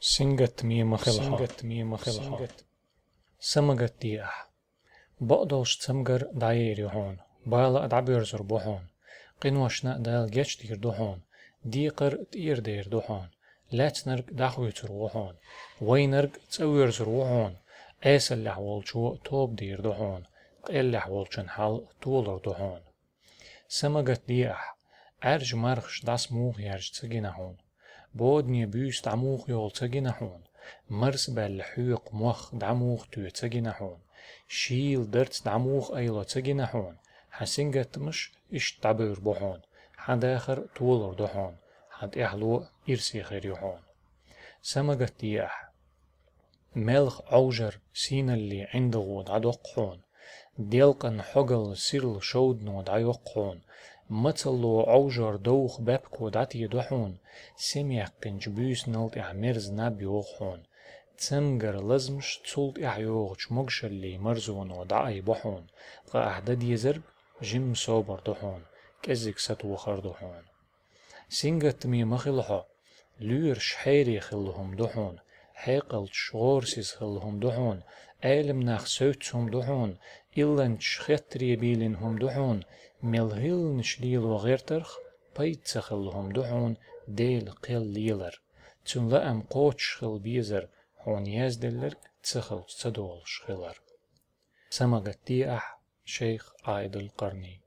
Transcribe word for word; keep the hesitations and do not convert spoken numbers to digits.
Сингаттаме ма хила хьо. Сингаттаме ма хила хьо. Сингат-, са ма гатде ахь. Бакъдолчу цамгар дӀаер ю хьуна, бала а дӀабоьрзур бу хьуна, къиношна а Дала гечдийр ду хьуна, декхар тӀера дер ду хьуна, лаьцнарг дӀахоьцур ву хьуна, вайнарг цӀа воьрзур ву хьуна, Ӏесаллехь волчо тоба дийр ду хьуна, къеллехь волчун хьал толур ду хьуна. Са ма гатде ахь, Ӏаьржа мархаш дӀасамуха яьржа ца гина хьуна, бодане буьйса дӀамуха йолу ца гина хьуна, марсабаьлла хьоькху мох дӀамуха тоь ца гина хьуна, шийла дарц дӀамуха айло ца гина хьуна, хьан сингаттамаш иштта дӀабевр бу хьуна, хьан дахар толур ду хьуна, хьан тӀаьхьало ирсе хир ю хьуна. Са ма гатде ахь. Мелха Ӏовжар сийналле ӀиндагӀо дӀадоккху хьуна, делкъан хьогалла сирла шовдано дӀайоккху хьуна, мацалло Ӏовжор довха баьпко дӀатедо хьуна, сема яьккхинчу буьйсанал тӀехь мерза наб йогӀу хьуна, цамгар лазамаш цул тӀаьхьа йогӀучу могушаллин марзоно дӀаайбо хьуна, ткъа ахь дан дезарг жимма собар ду хьуна, кӀеззиг сатохар ду хьуна. Сингаттаме ма хила хьо, лоьраш хьере хилла хӀума ду хьуна, хьекъалчаш гӀорасиза хилла хӀума ду хьуна, Ӏелам нах севцца хӀума ду хьуна, илланчаш хеттаре бийлина хӀума ду хьуна, мел хӀилланаш лело гӀертарх пайда ца хилла хӀума ду хьуна Делан кхел лелар, Цуьнан лаам кхочуш хила безар, хьуна язделларг ца хилча ца долуш хилар. Са ма гатде ахь, шайх Ӏаидул-Къарни.